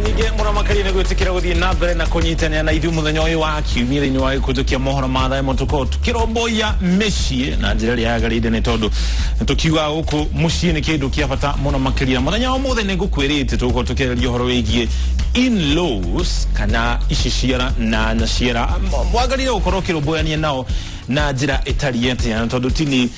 Nyingĩ mũno makĩria nĩ gwĩtĩkĩra gũthiĩ na mbere na kũnyitanĩra na ithuĩ mũthenya ũyũ wa kiumia thĩinĩ wa gĩkũnjũ kĩa mohoro ma thaa ĩmwe. Tũkorwo tũkĩrũmbũiya mĩciĩ na njĩra ĩrĩa yagĩrĩire, nĩ tondũ tũkiugaga gũkũ mũciĩ nĩ kĩndũ kĩa bata mũno makĩria. Mũthenya wa ũmũthĩ nĩ ngũkwĩrĩte tũgũkorwo tũkĩarĩria ũhoro wĩgiĩ in-laws kana ici ciara na nyaciara, mwagĩrĩire gũkorwo ũkĩrũmbũyania nao na njĩra ĩtariĩ atĩa. Na tondũ tini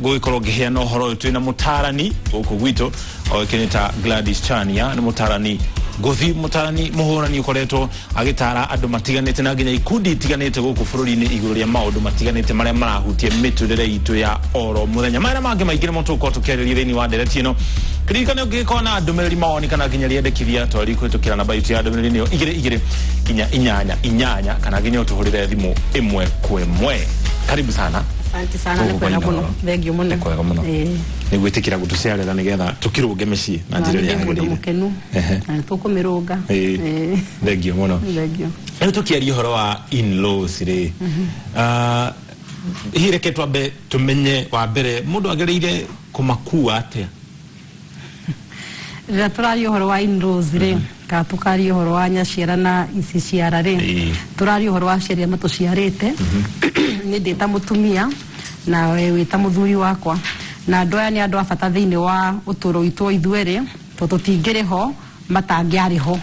gũgĩkorwo ngĩheana ũhoro ũyũ, twĩna mũtarani gũkũ gwitũ oĩkaine ta Gladys Chania. Nĩ mũtarani ngũthi, mũtarani mũhũrani ũkoretwo agĩtara andũ matiganĩte na nginya ikundi itiganĩte gũkũ bũrũri-inĩ igũrũ rĩa maũndũ matiganĩte marĩa marahutia mĩtũrĩre itũ ya oro mũthenya. Marĩa mangĩ maingĩ nĩmo tũgũkorwo tũkĩarĩria thĩinĩ wa ndereti ĩno. Ririkane ũngĩgĩkorwo na ndũmĩrĩri, mawoni kana nginya rĩendekithia, twari kũhĩtũkĩra namba itũ ya ndũmĩrĩri, nĩyo 2 2 4 8 8, kana nginya ũtũhũrĩre thimũ 1 kwa 1. Karibu sana. Asante sana, nĩ kwega mũno. Thank you mũno. Nĩ kwega mũno. Nĩ gwĩtĩkĩra gũtũcerera nĩgetha tũkĩrũnge mĩciĩ na njĩra ĩrĩa Nĩ mũndũ yagĩrĩire. mũkenu na nĩ tũkũmĩrũnga. Thank you mũno. Thank you. Rĩu tũkĩaria ũhoro wa in-laws rĩ, hihi reke twambe tũmenye wa mbere mũndũ agĩrĩire kũmakua atĩa? Rĩrĩa tũraria ũhoro wa in-laws rĩ, kana tũkaria ũhoro wa nyaciara na ici ciara rĩ, tũraria ũhoro wa aciari arĩa matũciarĩte, niĩ ndĩ ta mũtumia na we wĩ ta mũthuri wakwa. Na andũ aya nĩ andũ a bata thĩinĩ wa ũtũũro witũ o ithuerĩ, tondũ tũtingĩrĩ ho matangĩarĩ ho.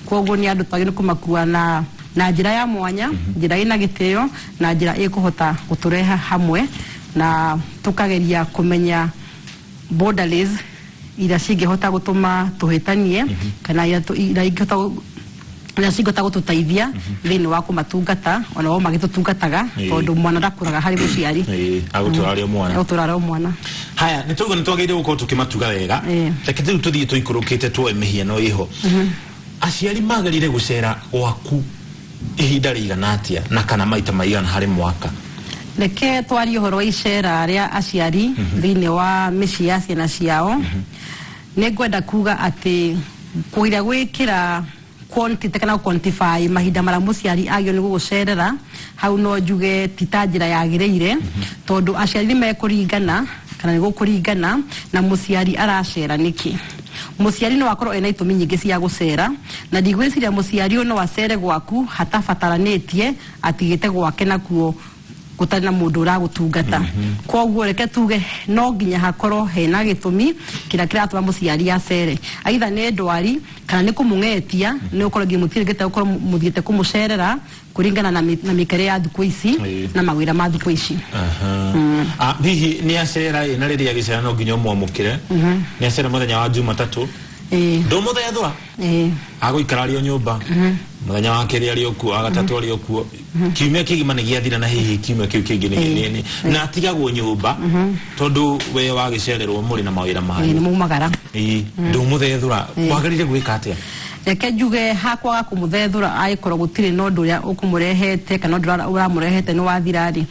Koguo nĩ andũ twagĩrĩirwo kũmakua na njĩra ya mwanya, njĩra ĩna gĩtĩo na njĩra ĩkũhota gũtũreha hamwe, na tũkageria kũmenya boundaries iria cingĩhota gũtũma tũhĩtanie kana iria cingĩhota gũtũteithia thĩinĩ wa kũmatungata ona o magĩtũtungataga, tondũ mwana ndakũraga harĩ mũciari. Agũtũra arĩ o mwana. Agũtũra arĩ o mwana. Haya, nĩ tauga nĩ twagĩrĩire gũkorwo tũkĩmatuga wega. Reke rĩu tũthiĩ tũikũrũkĩte tuoe mĩhiano ĩho. Aciari magĩrĩire gũcera gwaku ihinda rĩigana atĩa na kana maita maigana harĩ mwaka? Reke twarie ũhoro wa icera rĩa aciari thĩinĩ wa mĩciĩ ya ciana ciao. Nĩ ngwenda kuga atĩ kũgeria gwĩkĩra quantity kana quantify mahinda marĩa mũciari agĩrĩirwo nĩ gũgũcerera, hau no njuge ti ta njĩra yagĩrĩire, tondũ aciari nĩ mekũringana kana nĩ gũkũringana na mũciari aracera nĩkĩ. Mũciari no akorwo ena itũmi nyingĩ cia gũcera, na ndigwĩciria mũciari ũyũ no acere gwaku hatabataranĩtie, atigĩte gwake nakuo gũtarĩ na mũndũ ũragũtungata. Koguo reke tuge no nginya hakorwo hena gĩtũmi kĩrĩa kĩratũma mũciari acere, aitha nĩ ndwari kana nĩ kũmũng'etia, nĩ gũkorwo nginya mũtirĩkĩte gũkorwo mũthiĩte kũmũcerera kũringana na mĩkarĩre ya thikũ ici na mawĩra ma thikũ ici. Aha. Hihi nĩ acera ĩ, na rĩrĩa agĩcera no nginya ũmwamũkĩre. Nĩ acera mũthenya wa Jumatatũ, ndũmũthethũra, agũikara arĩ o nyũmba, mũthenya wa kerĩ arĩ o kuo, wa gatatũ arĩ o kuo, kiumia kĩgima nĩ gĩathira, na hihi kiumia kĩu kĩngĩ nĩ na atigagwo nyũmba tondũ we wagĩcererwo mũrĩ na mawĩra Nĩ manyu. Mumagara. Ndũmũthethũra, wagĩrĩire gwĩka atĩa? Reke njuge hakwaga kũmũthethũra, angĩkorwo gũtirĩ na ũndũ ũrĩa ũkũmũrehete kana ũndũ ũrĩa ũramũrehete nĩ wathira rĩ,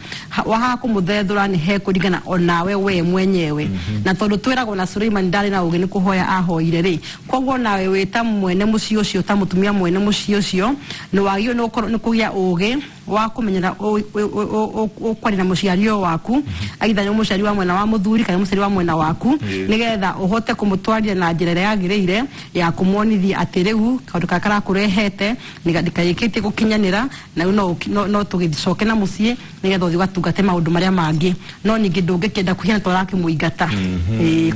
wahaga kũmũthethũra nĩ hekũringana onawe we mwenyewe. Na tondũ twĩragwo na Suleiman ndarĩ na ũgĩ, nĩ kũhoya ahoire rĩ, koguo nawe wĩ ta mwene mũciĩ ũcio, ta mũtumia mwene mũciĩ ũcio, nĩ wagĩrĩirwo nĩ gũkorwo nĩ kũgĩa ũgĩ wa kũmenyera ũkwaria na mũciari ũyũ waku, aitha nĩ mũciari wa mwena wa mũthuri kana mũciari wa mwena waku, nĩgetha ũhote kũmũtwarithia na njĩra ĩrĩa yagĩrĩire ya kũmuonithia atĩ rĩu kaũndũ karĩa karakũrehete nĩkarĩkĩtie gũkinyanĩra, na rĩu no tũgĩcoke na mũciĩ nĩgetha ũthiĩ ũgatungate maũndũ marĩa mangĩ. No ningĩ ndũngĩkĩenda kũhiana ta ũrakĩmũingata.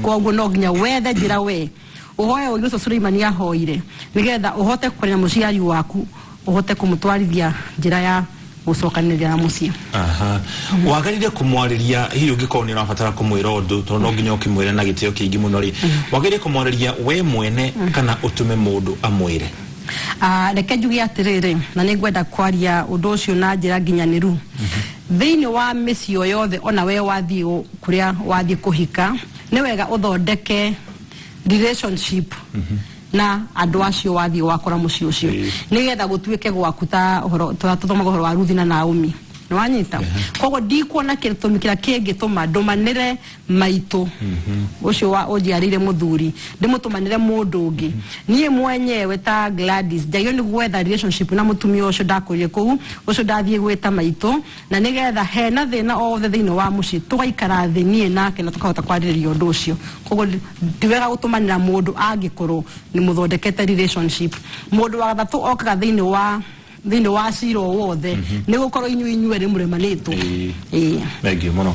Koguo no nginya wethe njĩra, we ũhoe ũgĩ ũcio Suleimani ahoire, nĩgetha ũhote kwaria na mũciari waku, ũhote kũmũtwarithia njĩra ya gũcokanĩrĩria na mũciĩ. Aha. Wagĩrĩire kũmwarĩria, hihi ũngĩkorwo nĩ ũrabatara kũmwĩra ũndũ, tondũ no nginya ũkĩmwĩre na gĩtĩo kĩingĩ mũno rĩ, wagĩrĩire kũmwarĩria we mwene kana ũtũme mũndũ amwĩre? Reke njuge atĩrĩrĩ, na nĩ ngwenda kwaria ũndũ ũcio na njĩra nginyanĩru. Thĩinĩ wa mĩciĩ o yothe, ona we wathiĩ kũrĩa wathiĩ kũhika, nĩ wega ũthondeke relationship na andũ acio wathiĩ wakora mũciĩ ũcio, nĩgetha gũtuĩke gwaku, ta ũhoro tũrathomaga ũhoro wa Ruthi na Naomi. Nĩwanyita? Koguo ndikuona gĩtũmi kĩrĩa kĩngĩtũma ndũmanĩre maitũ ũcio wa ũnjiarĩire mũthuri, ndĩmũtũmanĩre mũndũ ũngĩ. Niĩ mwenyewe ta Gladys njagĩrĩirwo nĩ gwetha relationship na mũtumia ũcio ndakũrire kũu, ũcio ndathiĩ gwĩta maitũ, na nĩgetha hena thĩna o wothe thĩinĩ wa mũciĩ tũgaikara thĩ niĩ nake na tũkahota kwarĩrĩria ũndũ ũcio. Koguo ti wega gũtũmanĩra mũndũ angĩkorwo nĩ mũthondekete relationship. Mũndũ wa gatatũ okaga thĩinĩ wa cira o wothe nĩ gũkorwo inyuĩ inyuerĩ mũremanĩtwo. Ĩĩ. Thengiũ mũno.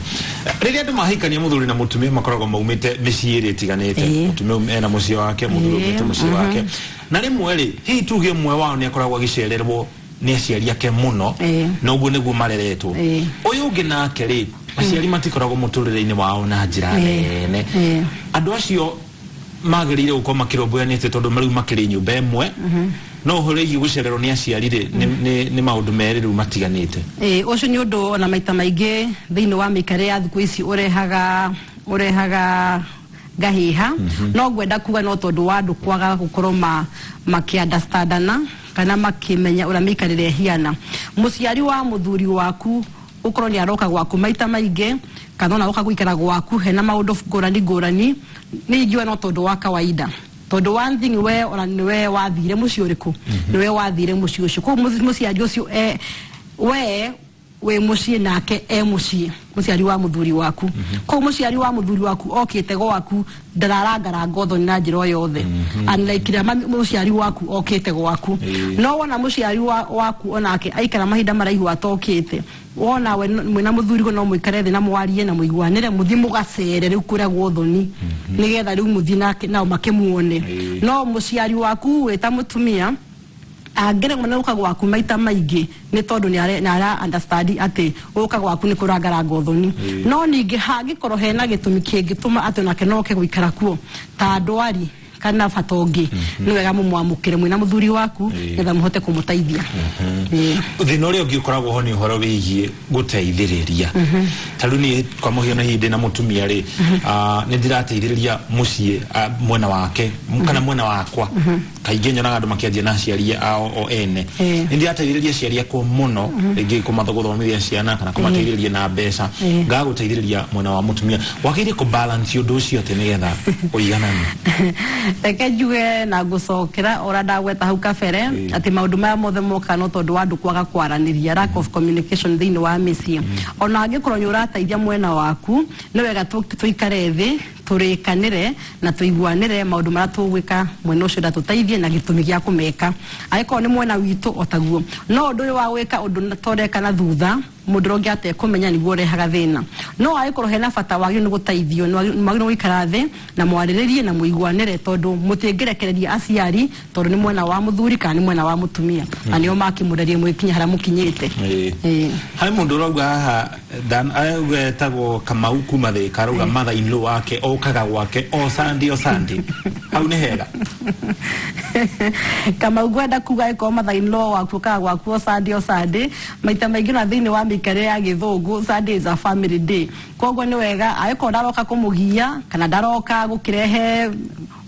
Rĩrĩa andũ mahikania, mũthuri na mũtumia makoragwo maumĩte mĩciĩ ĩrĩa ĩtiganĩte. Mũtumia ena mũciĩ wake, mũthuri aumĩte mũciĩ wake, na rĩmwe rĩ, hihi tuge ũmwe wao nĩ akoragwo agĩcererwo nĩ aciari ake mũno, na ũguo nĩguo mareretwo. Ũyũ ũngĩ nake rĩ, aciari matikoragwo mũtũrĩre-inĩ wao na njĩra nene. Andũ acio magĩrĩire gũkorwo makĩrũmbũyanĩte tondũ rĩu makĩrĩ nyũmba ĩmwe, no ũhoro wĩgiĩ gũcererwo nĩ aciari rĩ, nĩ maũndũ merĩ rĩu matiganĩte. Ĩĩ, ũcio nĩ ũndũ ona maita maingĩ thĩinĩ wa mĩikarĩre ya thikũ ici ũrehaga ngahĩha. No ngwenda kuga no tondũ wa andũ kwaga gũkorwo makĩ-understandana kana makĩmenya ũrĩa mĩikarĩre ĩhiana. Mũciari wa mũthuri waku ũkorwo nĩ aroka gwaku maita maingĩ kana ona oka gũikara gwaku hena maũndũ ngũrani ngũrani, nĩ ingiuga no tondũ wa kawaida, tondũ one thing, we ona nĩwe wathire mũciĩ ũrĩkũ, nĩwe wathire mũciĩ ũcio. Koguo mũciari ũcio we wĩ mũciĩ nake e mũciĩ, mũciari wa mũthuri waku. Koguo mũciari wa mũthuri waku okĩte gwaku ndararangaranga ũthoni na njĩra o yothe, unlike rĩrĩa mũciari waku okĩte gwaku. No wona mũciari waku onake aikara mahinda maraihu atokĩte, wona we mwĩna mũthuri no mũikare thĩ na mwarie na mũiguanĩre, mũthiĩ mũgacere rĩu kũrĩa gwothoni, nĩgetha rĩu mũthiĩ nake nao makĩmuone. No mũciari waku wĩ ta mũtumia angĩremwo nĩ gũka gwaku maita maingĩ nĩ tondũ nĩ ara understand atĩ gũka gwaku nĩ kũrangaranga ũthoni. No ningĩ hangĩkorwo hena gĩtũmi kĩngĩtũma atĩ onake no oke gũikara kuo ta ndwari kana bata ũngĩ, nĩ wega mũmwamũkĩre mwĩna mũthuri waku nĩgetha mũhote kũmũteithia. Thĩna ũrĩa ũngĩ ũkoragwo ho nĩ ũhoro wĩgiĩ gũteithĩrĩria. Ta rĩu niĩ kwa mũhiano, hihi ndĩna mũtumia rĩ, nĩ ndĩrateithĩrĩria mũciĩ, mwena wake kana mwena wakwa. Kaingĩ nyonaga andũ makĩanjia na aciari ao o ene. Nĩ ndĩrateithĩrĩria aciari akwa mũno, rĩngĩ gũthomithia ciana kana kũmateithĩrĩria na mbeca, ngaga gũteithĩrĩria mwena wa mũtumia. Wagĩrĩire kũ balance ũndũ ũcio atĩ nĩgetha ũiganane? Reke njuge na ngũcokera ũrĩa ndagweta hau kabere atĩ maũndũ maya mothe mokaga no tondũ wa andũ kwaga kwaranĩria, lack of communication thĩinĩ wa mĩciĩ. Ona angĩkorwo nĩ ũrateithia mwena waku, nĩ wega tũikare thĩ, tũrĩkanĩre na tũiguanĩre maũndũ marĩa tũgwĩka mwena ũcio ndatũteithie na gĩtũmi gĩa kũmeka. Angĩkorwo nĩ mwena witũ o taguo. No ũndũ ũyũ wa gwĩka ũndũ toreka na thutha mũndũ ũrĩa ũngĩ atekũmenya nĩguo ũrehaga thĩna. No angĩkorwo hena bata wagĩrĩirwo nĩ gũteithio, nĩ mwagĩrĩirwo gũikara thĩ na mwarĩrĩrie na mũiguanĩre, tondũ mũtingĩrekereria aciari tondũ nĩ mwena wa mũthuri kana nĩ mwena wa mũtumia na nĩo makĩmũrerie mũgĩkinya harĩa mũkinyĩte. Harĩ mũndũ ũrauga haha, arauga etagwo Kamau kuma Thĩka, arauga mother in law wake okaga gwake o Sunday o Sunday. Hau nĩ hega? Kamau, ngwenda kuga ĩkorwo mother in law waku okaga gwaku o Sunday o Sunday, maita maingĩ na thĩinĩ wa mĩikarĩre ya gĩthũngũ, Sunday is a family day. Koguo nĩ wega angĩkorwo ndaroka kũmũgia kana ndaroka gũkĩrehe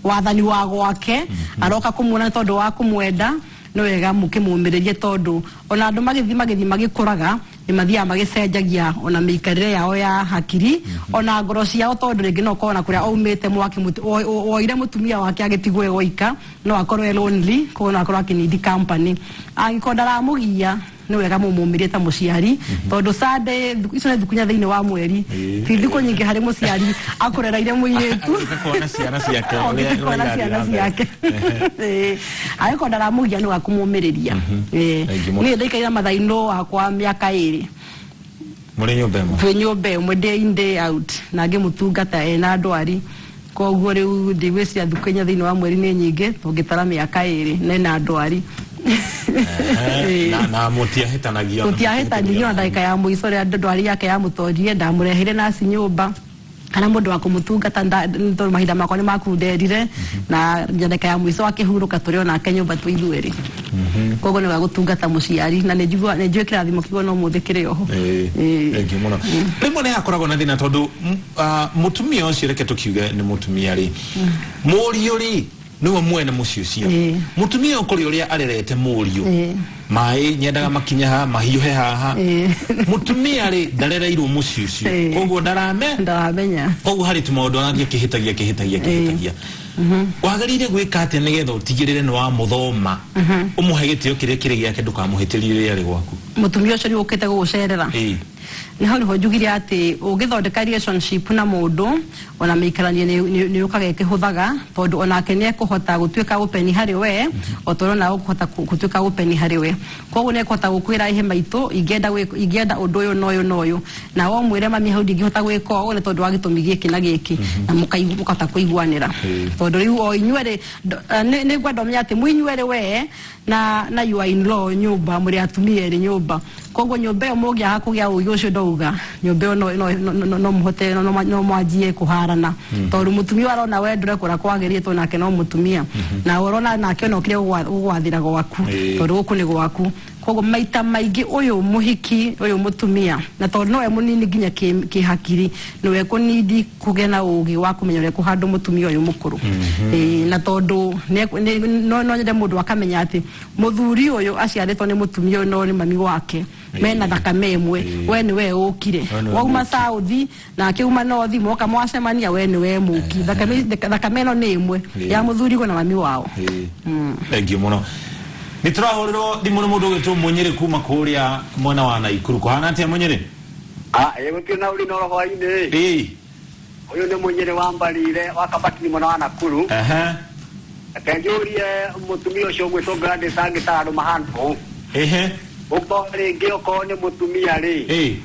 wathani wa gwake, aroka kũmuona nĩ tondũ wa kũmwenda, nĩ wega mũkĩmũmĩrĩrie, tondũ ona andũ magĩthiĩ magĩkũraga nĩ mathiaga magĩcenjagia ona mĩikarĩre yao ya hakiri ona ngoro ciao, tondũ rĩngĩ no ũkorwo na kũrĩa aumĩte mwaki woire mũtumia wake agĩtigwo e woika, no akorwo e lonely, koguo no akorwo akĩnidi company. Angĩkorwo ndaramũgia, nĩ wega mũmũmĩrie ta mũciari, tondũ Sunday icio nĩ thikũ inya thĩinĩ wa mweri, ti thikũ nyingĩ harĩ mũciari akũrereire mũirĩtu. Agĩũka kuona ciana ciake okĩte ũrĩa kuona ũrĩa ciana irathiĩ na mbere. ciake. Angĩkorwo ndaramũgia, nĩ wega kũmũmĩrĩria. Thank you mũno. Niĩ ndaikaire mathainũ wakwa mĩaka 2. Mũrĩ nyũmba ĩmwe? Twĩ nyũmba ĩmwe, day in day out, na ngĩmũtungata ena ndwari. Koguo rĩu ndigwĩciria thikũ 4 thĩinĩ wa mweri nĩ nyingĩ tũngĩtara mĩaka 2 na ena ndwari. Na mũtiahĩtanagia? Tũtiahĩtanirio. Na ndagĩka ya mũico rĩrĩa ndwari yake yamũtonjie, ndamũreheire naci nyũmba kana mũndũ wa kũmũtungata, tondũ mahinda makwa nĩ makunderire, na ndagĩka ya mũico akĩhurũka tũrĩ onake nyũmba twĩ ithuerĩ. Koguo nĩ wega gũtungata mũciari, na nĩ njigua nĩ njũĩ kĩrathimo kĩu ona ũmũthĩ kĩrĩ oho. Thank you mũno. Rĩmwe nĩ hakoragwo na thĩna tondũ mũtumia ũcio, reke tũkiuge nĩ mũtumia rĩ, mũriũ rĩ. Nĩwe mwene mũciĩ ũcio. Mũtumia ũyũ kũrĩ ũrĩa arerete mũriũ. Maĩ nyendaga makinye haha, mahiũhe haha. Mũtumia rĩ, ndarereirwo mũciĩ ũcio. Koguo ndarame Ndaramenya. Koguo harĩ tũmaũndũ arathiĩ akĩhĩtagia, akĩhĩtagia, akĩhĩtagia. Wagĩrĩire gwĩka atĩa nĩgetha ũtigĩrĩre nĩ wamũthoma, ũmũhe gĩtĩo kĩrĩa kĩrĩ gĩake, ndũkamũhĩtĩrie rĩrĩa arĩ gwaku? Mũtumia ũcio rĩu ũkĩte gũgũcerera, nĩ hau nĩho njugire atĩ ũngĩthondeka relationship na mũndũ, ona mĩikaranie nĩ yũkaga ĩkĩhũthaga, tondũ onake nĩ ekũhota gũtuĩka open harĩ we o ta ũrĩa onawe ũkũhota gũtuĩka open harĩ we. Koguo nĩ ekũhota gũkwĩra, "Ihe maitũ, ingĩenda ingĩenda ũndũ ũyũ na ũyũ na ũyũ," na ũmwĩre, "Mami, hau ndingĩhota gwĩka ũũ nĩ tondũ wa gĩtũmi gĩkĩ na gĩkĩ," na mũkahota kũiguanĩra. Tondũ rĩu o inyuerĩ nĩ ngwenda ũmenye atĩ mwĩ inyuerĩ, we na your in law nyũmba, mũrĩ atumia erĩ nyũmba. Koguo nyũmba ĩyo mũngĩaga kũgĩa ũgĩ ũcio ndauga, nyũmba ĩyo no mũhote no mwanjie kũharana, tondũ mũtumia ũyũ arona we ndũrekũra kwagĩrĩire, tondũ nake no mũtumia, na ũrona nake ona ũkĩrĩ gũgwathĩra gwaku, tondũ gũkũ nĩ gwaku. Koguo maita maingĩ ũyũ mũhiki, ũyũ mũtumia, na tondũ nowe mũnini nginya kĩhakiri, nĩwe kũnindi kũgĩa na ũgĩ wa kũmenya ũrĩa kũhandũ mũtumia ũyũ mũkũrũ. Na tondũ no nyende mũndũ akamenya atĩ mũthuri ũyũ aciarĩtwo nĩ mũtumia ũyũ, no nĩ mami wake, mena thakame ĩmwe. We nĩ we ũkire. We nĩwe wauma mũki. South nake uma north, moka mwacemania, we nĩ we mũki. Thakame ĩno nĩ ĩmwe ya mũthuri na mami wao. Thank you mũno. Nĩ tũrahũrĩrwo thimũ nĩ mũndũ ũgĩtwo Mũnyĩrĩ kuma kũrĩa mwena wa Naikuru. Kũhana atĩa, Mũnyĩrĩ? Ah, ĩ gũtirĩ na ũri no hwainĩ. Ũyũ nĩ Mũnyĩrĩ wa Mbarire wa Kabatini mwena wa Nakuru. Reke njũrie mũtumia ũcio ũgwĩtwo Gladys angĩtara andũ mahana ũũ. Ũkorwo rĩngĩ okorwo nĩ mũtumia rĩ,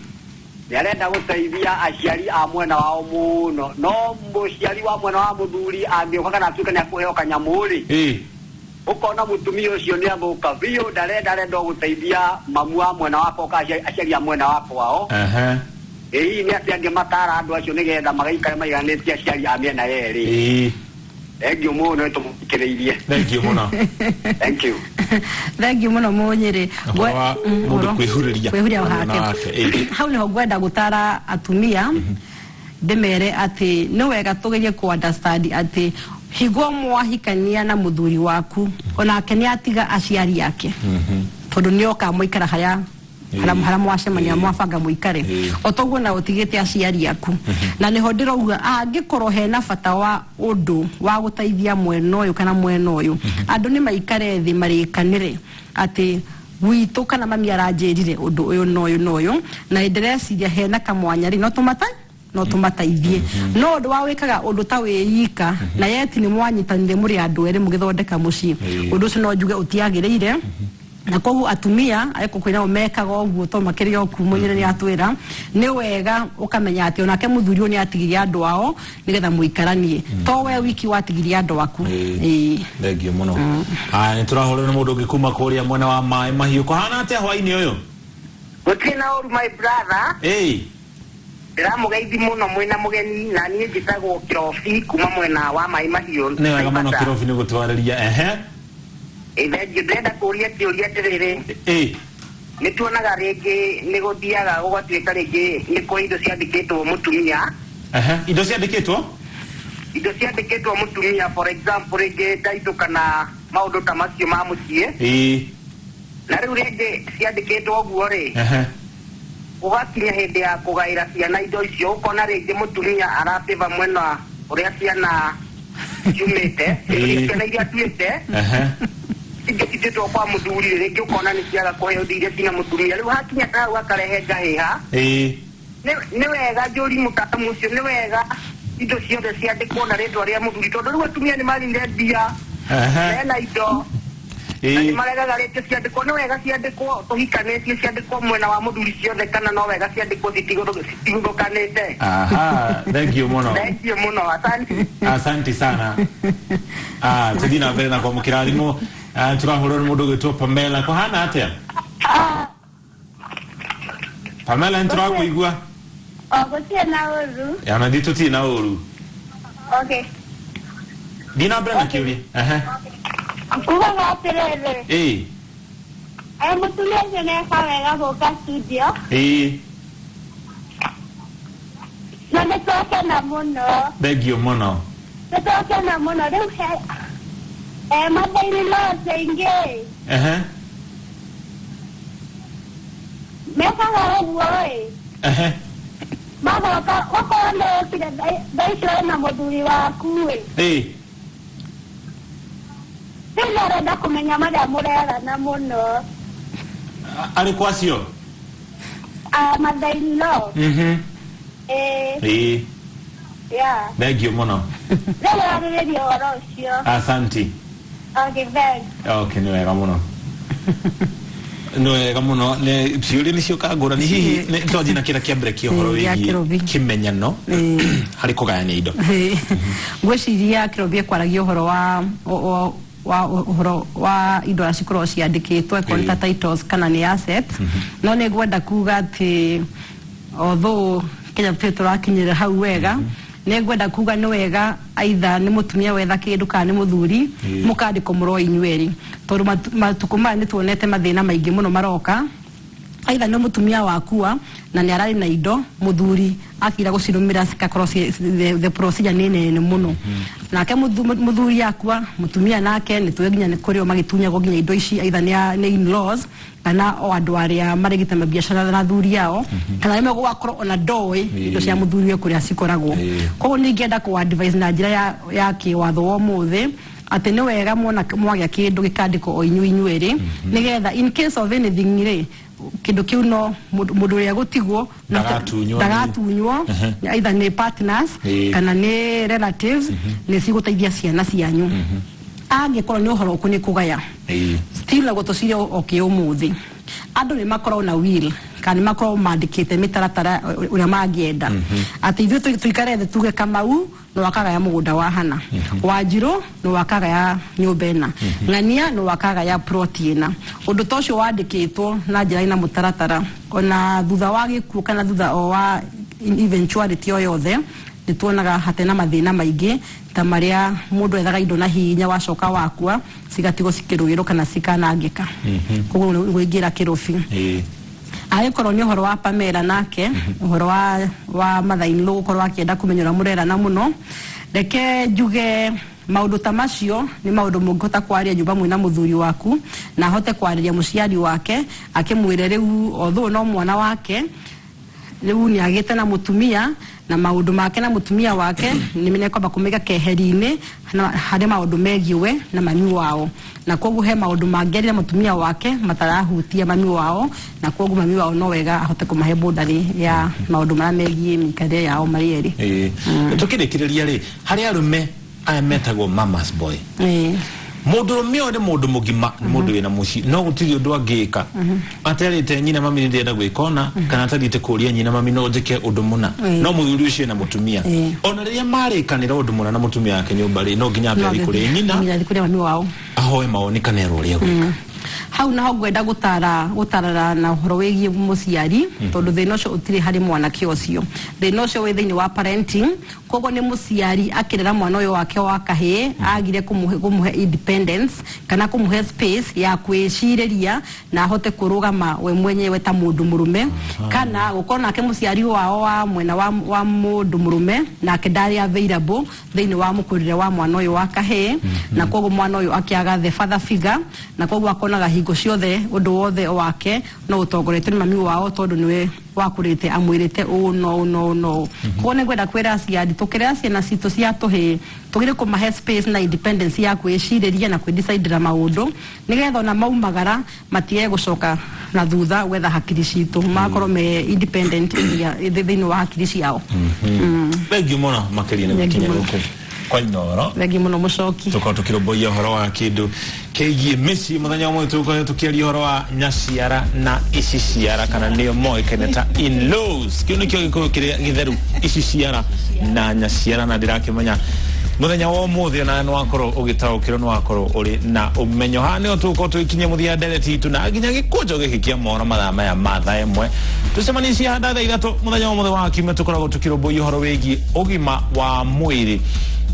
nĩ arenda gũteithia aciari a mwena wao mũno, no mũciari wa mwena wa mũthuri angĩũka kana atuĩke nĩ akũheo kanyamũ rĩ, ũkona mũtumia ũcio nĩ athũka biũ, ndarenda, arenda o gũteithia mamu wa mwena wakwa kana aciari a mwena wa kwao. Ĩ hihi nĩ atĩa angĩmatara andũ acio nĩgetha magaikare maiganĩtie aciari a mĩena yerĩ? Thank you mũno, nĩtũmũthikĩrĩirie. Thank you mũno. Thank you. Thank you mũno, Mũnyĩrĩ. Ũhoro wa mũndũ kwĩhurĩria kwĩhuria mwena hake. Wake. Hau nĩho ngwenda gũtara atumia, ndĩmere atĩ nĩ wega tũgerie ku understand atĩ hingo mwahikania na mũthuri waku, onake nĩ atiga aciari ake, tondũ nĩ oka mũikara harĩa harĩa mwacemania, mwabanga mũikare. O toguo na ũtigĩte aciari aku, na nĩho ndĩrauga angĩkorwo hena bata wa ũndũ wa gũteithia mwena ũyũ kana mwena ũyũ, andũ nĩ maikare thĩ marĩkanĩre atĩ gwitũ kana mami aranjĩrire ũndũ ũyũ na ũyũ na ũyũ, na ndĩreciria hena kamwanya rĩ, no tũmateithie. No ũndũ wa wĩkaga ũndũ ta wĩika na yeti nĩ mwanyitanire mũrĩ andũ erĩ mũgĩthondeka mũciĩ, ũndũ ũcio no njuge ũtiagĩrĩire. Na koguo atumia arĩkũ kwĩnao mekaga ũguo, to makĩrĩ o ku Mũnyĩrĩ nĩ atwĩra nĩ wega ũkamenya atĩ onake mũthuri ũyũ nĩ atigirie andũ ao nĩgetha mũikaranie, to we wiki watigirie andũ aku. Thank you mũno. Aya, nĩ tũrahũrĩrwo nĩ mũndũ ũngĩ kuma kũrĩa mwena wa Maĩ Mahiũ. Kũhana atĩa hwainĩ ũyũ? Gũtirĩ na ũru, my brother. Ndĩramũgeithi mũno mwĩna mũgeni, na niĩ njĩtagwo Kĩrobi kuma mwena wa Maĩ Mahiũ. Nĩ wega mũno, Kĩrobi, nĩ gũtwarĩria. Ĩ, thengiũ. Ndĩrenda kũria kĩũria atĩrĩrĩ, nĩ tuonaga rĩngĩ nĩ gũthiaga gũgatuĩka rĩngĩ nĩ kũrĩ indo ciandĩkĩtwo mũtumia. Indo ciandĩkĩtwo? Indo ciandĩkĩtwo mũtumia, for example rĩngĩ ta indo kana maũndũ ta macio ma mũciĩ. Na rĩu rĩngĩ ciandĩkĩtwo ũguo rĩ, gũgakinya hĩndĩ ya kũgaĩra ciana indo icio, ũkona rĩngĩ mũtumia arabĩva mwena ũrĩa ciana ciumĩte, ciana iria atuĩte, ingĩ cituĩtwo kwa mũthuri, rĩngĩ ũkona nĩ ciaga kũheo indo iria cina mũtumia. Rĩu hakinya ta hau hakarehe ngahĩha. Nĩ wega njũri mũtaalamu ũcio, nĩ wega indo ciothe ciandĩkwo na rĩtwa rĩa mũthuri, tondũ rĩu atumia nĩ marire mbia mena indo na nĩ maregaga rĩngĩ ciandĩkwo. Nĩ wega ciandĩkwo tũhikanĩtie, ciandĩkwo mwena wa mũthuri ciothe, kana no wega ciandĩkwo citiguthũkanĩte? Aha, thank you mũno. Thank you mũno, asante. Asante sana. Ah, tũthiĩ na mbere na kwamũkĩra thimũ. Ah, tũrahũrwo nĩ mũndũ ũgwĩtwo Pamela. Kũhana atĩa, Pamela? Nĩ tũrakũigua. O gũtirĩ na ũru. Ona ithuĩ tũtirĩ na ũru. Okay. Thiĩ na mbere na kĩũria. Kugaga atĩrĩrĩ, mũtumia ũcio nĩeka wega gũka studio, na nĩ twakena mũno. Thank you mũno. Nĩ twakena mũno. Rĩu he Mother-in-laws aingĩ mekaga ũguo ĩ. Magoka okorwo nĩ ũkire thaa icio wĩna mũthuri waku ĩ. Rĩu nĩ arenda kũmenya marĩa mũrerana mũno. Arĩkũ acio? Ah, mother-in-law. Ĩĩ. Yeah. Thank you mũno. Rĩu arĩrĩria ũhoro ũcio. Asanti. Okay, thanks. Okay, nĩ wega mũno, nĩ wega mũno. Nĩ ciũria nĩ ciũka ngũrani. Hihi nĩ twanjie na kĩrĩa kĩa mbere kĩa ũhoro gĩa wĩgiĩ Kĩrobi. kĩmenyano harĩ kũgayania indo. Ngwĩciria Kĩrobi ekwaragia ũhoro wa ũhoro wa indo arĩa cikoragwo ciandĩkĩtwo akorwo nĩ ta titles kana nĩ assets, no nĩ ngwenda kuga atĩ although Kenya tũtirĩ tũrakinyĩra hau wega, nĩ ngwenda kuga nĩ wega aitha nĩ mũtumia wetha kĩndũ kana nĩ mũthuri, mũkandĩkwo mũro inyuerĩ, tondũ matukũ maya nĩ tuonete mathĩna maingĩ mũno maroka. Aitha nĩ mũtumia wakua na nĩ ararĩ na indo, mũthuri akira gũcirũmĩra cikakorwo the procedure nĩ nene mũno. Nake mũthuri akua, mũtumia nake nĩ tũĩ nginya nĩ kũrĩ o magĩtunyagwo nginya indo ici, aitha nĩ in-laws kana o andũ arĩa marĩgĩte mabiacara na athuri ao, kana rĩmwe gũgakorwo ona ndoĩ indo cia mũthuri we kũrĩa cikoragwo. Koguo nĩ ingĩenda kũ advise na njĩra ya kĩwatho wa ũmũthĩ atĩ nĩ wega mwona mwagĩa kĩndũ gĩkandĩkwo o inyuĩ inyuerĩ, nĩgetha in case of anything rĩ, kĩndũ kĩu no mũndũ ũrĩa gũtigwo ndagatunywo. Ndagatunywo either nĩ partners kana nĩ relatives, nĩ cigũteithia ciana cianyu. Angĩkorwo nĩ ũhoro ũkũ nĩ kũgaya, still naguo tũcire o kĩ ũmũthĩ andũ nĩ makoragwo na will kana nĩ makoragwo mandĩkĩte mĩtaratara ũrĩa mangĩenda atĩ ithuĩ tũikare thĩ tuge Kamau nĩ wakagaya mũgũnda wa hana, Wanjirũ nĩ wakagaya nyũmba ĩna, Ng'ania nĩ wakagaya plot ĩna. Ũndũ ta ũcio wandĩkĩtwo na njĩra ĩna mũtaratara, ona thutha wa gĩkuũ kana thutha o wa eventuality o yothe, nĩ tuonaga hatena mathĩna maingĩ ta marĩa mũndũ ethaga indo na hinya, wacoka wakua cigatigwo cikĩrũĩrwo kana cikanangĩka. Koguo nĩguo ingĩra Kĩrobi. Angĩkorwo nĩ ũhoro wa Pamela nake, ũhoro wa mother-in-law gũkorwo akĩenda kũmenya ũrĩa mũrerana mũno, reke njuge maũndũ ta macio nĩ maũndũ mũngĩhota kwaria nyũmba mwĩna mũthuri waku, na ahote kwarĩria mũciari wake akĩmwĩre rĩu although no mwana wake, rĩu nĩ agĩte na mũtumia na maũndũ make na mũtumia wake nĩ mekwamba kũmĩga keheri-inĩ harĩ maũndũ megiĩ we na mami wao, na koguo he maũndũ mangĩarire mũtumia wake matarahutia mami wao, na koguo mami wao no wega ahote kũmahe boundary ya maũndũ marĩa megiĩ mĩikarĩre yao marĩ erĩ. Tũkĩrĩkĩrĩria rĩ, harĩ arũme aya metagwo mama's boy, mũndũ ũrũme ũyũ nĩ mũndũ mũgima, nĩ mũndũ wĩna mũciĩ, no gũtirĩ ũndũ angĩka aterĩte nyina, "Mami, nĩ ndĩrenda gwĩka ũna," kana atathiĩte kũria nyina, "Mami, no njĩke ũndũ mũna?" No mũthuri ũcio ena mũtumia, ona rĩrĩa marĩkanĩra ũndũ mũna na mũtumia wake nyũmba rĩ, no nginya ambe athiĩ kũrĩ nyina, nginya athiĩ kũrĩ mami wao, ahoe mawoni kana erwo ũrĩa gwĩka. Hau naho ngwenda gũtara gũtarara na ũhoro wĩgiĩ mũciari, tondũ thĩna ũcio ũtirĩ harĩ mwanake ũcio, thĩna ũcio wĩ thĩinĩ wa parenting. Koguo nĩ mũciari akĩrera mwana ũyũ wake wa kahĩĩ agire kũmũhe independence kana kũmũhe space ya kwĩcirĩria na ahote kũrũgama we mwenyewe ta mũndũ mũrũme, kana gũkorwo nake mũciari wao wa mwena wa mũndũ mũrũme nake ndarĩ available thĩinĩ wa mũkũrĩre wa mwana ũyũ wa kahĩĩ, na koguo mwana ũyũ akĩaga the father figure, na koguo akonaga hingo ciothe ũndũ wothe wake no ũtongoretio nĩ mami wao, tondũ nĩwe wakũrĩte amwĩrĩte ũũ no ũũ no ũũ no ũũ. Koguo nĩ ngwenda kwĩra aciari tũkĩrera ciana citũ cia tũhĩĩ tũgĩrĩ kũmahe space na independence ya kwĩcirĩria na kwĩdecidĩra maũndũ, nĩgetha ona maumagara matige gũcoka na thutha gwetha hakiri citũ, magakorwo me independent thĩinĩ wa hakiri ciao. Thengiũ mũno makĩria nĩ Thengiũ gũkinya mũno. gũkũ kwa Inoro. Thengiũ mũno, mũcoki. Tũkorwo tũkĩrũmbũiya ũhoro wa kĩndũ kĩgiĩ mĩciĩ. Mũthenya ũmwe tũkorwo tũkĩaria ũhoro wa nyaciara na iciciara, kana nĩo moĩkaine ta in-laws. Kĩu nĩkĩo Gĩkũyũ kĩrĩa gĩtheru, iciciara na nyaciara. Na ndĩrakĩmenya mũthenya wa ũmũthĩ ona nĩ wakorwo ũgĩtaũkĩrwo, nĩ wakorwo ũrĩ na ũmenyo. Haha nĩho tũgũkorwo tũgĩkinyia mũthia ndereti itũ na nginya gĩkũnjo gĩkĩ kĩa mohoro mathaa maya ma thaa 1. Tũcemanie cia thaa 3 mũthenya wa ũmũthĩ wa kiumia. Tũkoragwo tũkĩrũmbũiya ũhoro wĩgiĩ ũgima wa mwĩrĩ,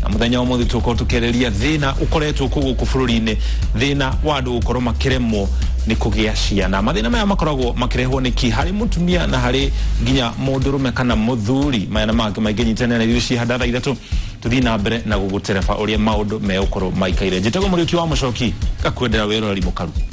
na mũthenya wa ũmũthĩ tũkorwo tũkĩarĩria thĩna ũkoretwo kũ gũkũ bũrũri-inĩ, thĩna wa andũ gũkorwo makĩremwo nĩ kũgĩa ciana. Mathĩna maya makoragwo makĩrehwo nĩkĩ harĩ mũtumia na harĩ nginya mũndũrũme kana mũthuri? Maya na mangĩ maingĩ, nyitanĩra na ithuĩ ciĩ handa thaa 3. Tũthiĩ na mbere na gũgũtereba ũrĩa maũndũ megũkorwo maikaire. Njĩtagwo Mũriũki wa Mũcoki, ngakwendera wĩroreri mũkaru.